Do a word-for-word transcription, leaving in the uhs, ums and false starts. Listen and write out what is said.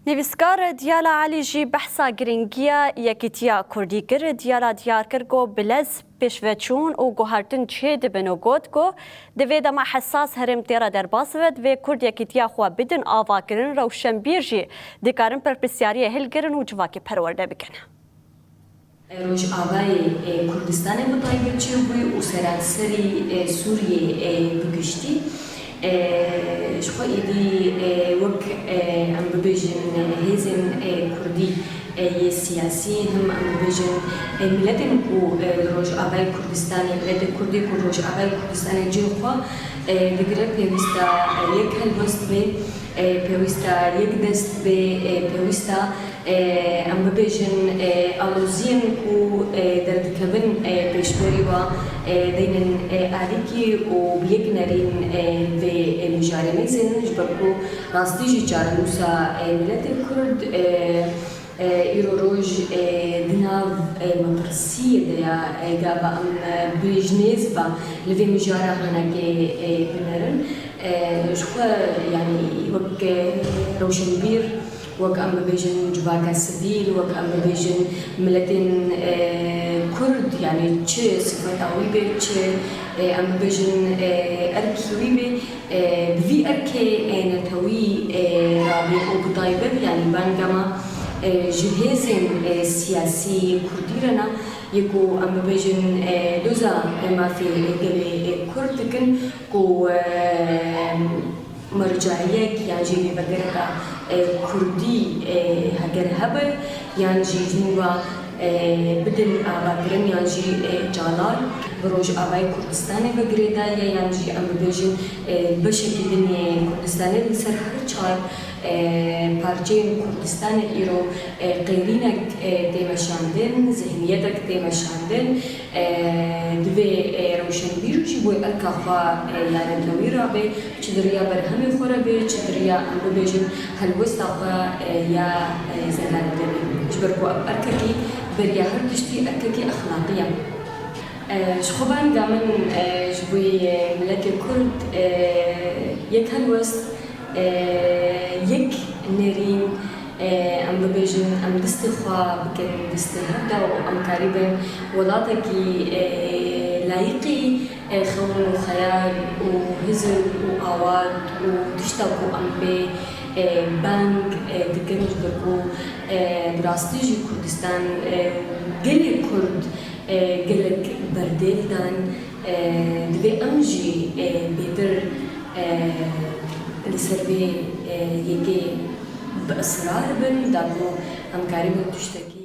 Nivîskar Diyala Elî jî behsa girîngiya yekîtiya kurdî kir. Diyala diyar kir ku bi lez pêşveçûn û guhertin çêdibin û got ku di vê dema hesas herêm tê re derbas dibe, divê kurd yekîtiya xwe bidin avakirin, rewşenbîr jî dikarin berpirsyariyê hilgirin û civakê perwerde bikin. Rojavayê, e, Kurdistanê bi taybet çêbûyî û seranserî, e, Sûriyê, e, bi giştî. E, ji xwe êdî, e, wek, e, em bibêjin, e, hêzên, e, Kurdî, e, yê siyasî, him em bibêjin, e, miletên ku, e, li Rojavayê Kurdistanê, miletê Kurdî ku Rojavayê Kurdistanê cihê xwe, e, digire, pêwîst e, yek helwest bê, e, pêwîst e, yek dest bê, e, pêwîst e, e, em bibêjin, e, aloziyên ku, e, derdikevin, e, pêşberî wa, e, deynin, e, alîkî û bi yek nerîn, e, vê, e, mijarê nêzênin, ji ber ku rastî jî çarenûsa, e, miletê Kurd, e, e, îro roj, e, di nav, e, metirsiyê de ya, e, gava em, e, bi ji nêz ve li vê mijara hanekê, e, binerin. E, ji xwe, yanî wek, e, rewşenbîr, wek em bibêjin civaka sivîl, wek em bibêjin miletên, e, Kurd, yanî çi sifeta wî bê, çi, e, em bibêjin, e, erkî wî bê, e, bi vî erkê, e, netewî, e, rabê û bi taybet, yanî banga me, e, ji hêzên, e, siyasî Kurdî re ne, yê ku em bibêjin, e, doza, e, mafê, e, gelê, e, Kurd dikin, ku, e, mercayek yan jî lêvegereka, e, Kurdî, e, heger hebe yan jî ji nû ve, e, bidin avakirin yan jî, e, çalak bi Rojavayê Kurdistanê ve girêdayî ye yan jî em bibêjin, e, beşekî din yê Kurdistanê li ser her çar, e, parçeyên Kurdistanê îro, e, qêrînek, e, tê meşandin, zihniyetek tê meşandin. E, divê, e, rewşenbîr jî bo erka xwe, e, ya netewî rabe, çi di riya berhemê xwe re be, çi di riya, em bibêjin, helwesta xwe, e, ya, e, zerarê de be. Ji ber ku ev erkekî beriya her tiştî erkekî exlaqî ye. E, ji xwe banga min, e, ji bo, e, miletê Kurd, e, yek helwest, e, yek nerîn, e, em bibêjin, em destê xwe bikin destê hev de û em karîbin welatekî, e, layîqî, e, xewn û xeyal û hizr û awad û tişta ku em pê, e, bang, e, dikin, ji ber ku, e, bi rastî jî Kurdistan, e, gelê Kurd, e, gelek berdêl dan, e, divê em jî, e, bêtir, e, li ser vê, e, yekê bi israr bin, da ku em karîbin tiştekî